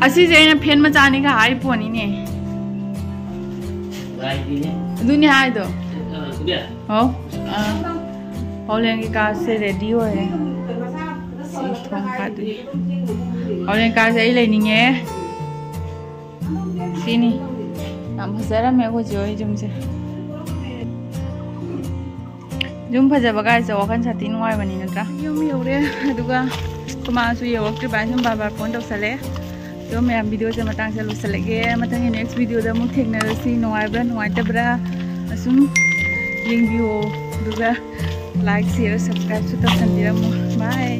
ꯑꯁꯤꯁꯦ ꯑꯩꯅ fan ꯃꯆꯥꯅꯤꯒ ꯍꯥꯏ ꯄꯣꯅꯤꯅꯦ꯫ ꯑꯗꯨꯅꯤ ꯍꯥꯏꯗꯣ꯫ ꯍꯥꯎ꯫ ꯑꯥ꯫ ꯄꯥꯎꯂꯦꯟꯒꯤ ꯀꯥꯁꯦ ready ꯑꯣꯏꯔꯦ꯫ ꯁꯤ ꯊꯣꯡ ꯐꯥꯗꯣꯏꯅꯦ꯫ ꯄꯥꯎꯂꯦꯟ ꯀꯥꯁꯦ ꯑꯩ ꯂꯩꯅꯤꯡꯉꯦ꯫ ꯁꯤꯅꯤ꯫ ꯌꯥꯝ ꯐꯖꯔꯝꯃꯦ ꯑꯩꯈꯣꯏ ꯆꯦ ꯍꯣꯏ ꯌꯨꯝꯁꯦ꯫ ꯌꯨꯝ ꯐꯖꯕ ꯀꯥꯏꯁꯦ ꯋꯥꯈꯜ ꯁꯥꯊꯤ ꯅꯨꯡꯉꯥꯏꯕꯅꯤ ꯅꯠꯇ꯭ꯔꯥ? ꯌꯨꯝ ꯌꯧꯔꯦ, ꯑꯗꯨꯒ ꯑꯩꯈꯣꯏ ꯃꯥꯁꯨ ꯌꯧꯔꯛꯇ꯭ꯔꯤꯕ ꯁꯨꯝ ꯕꯥꯔ ꯕꯥꯔ phone ꯇꯧꯁꯜꯂꯛꯑꯦ꯫ ꯑꯗꯣ ꯃꯌꯥꯝ videoꯁꯦ ꯃꯇꯥꯡꯁꯦ ꯂꯣꯏꯁꯤꯜꯂꯒꯦ꯫ ꯃꯊꯪꯒꯤ next videoꯗ ꯑꯃꯨꯛ ꯊꯦꯡꯅꯔꯁꯤ꯫ ꯅꯨꯡꯉꯥꯏꯕ꯭ꯔꯥ ꯅꯨꯡꯉꯥꯏꯇꯕ꯭ꯔꯥ ꯑꯁꯨꯝ ꯌꯦꯡꯕꯤꯌꯣ, ꯑꯗꯨꯒ like, share, subscribeꯁꯨ ꯇꯧꯁꯟꯕꯤꯔꯝꯃꯣ꯫ Bye꯫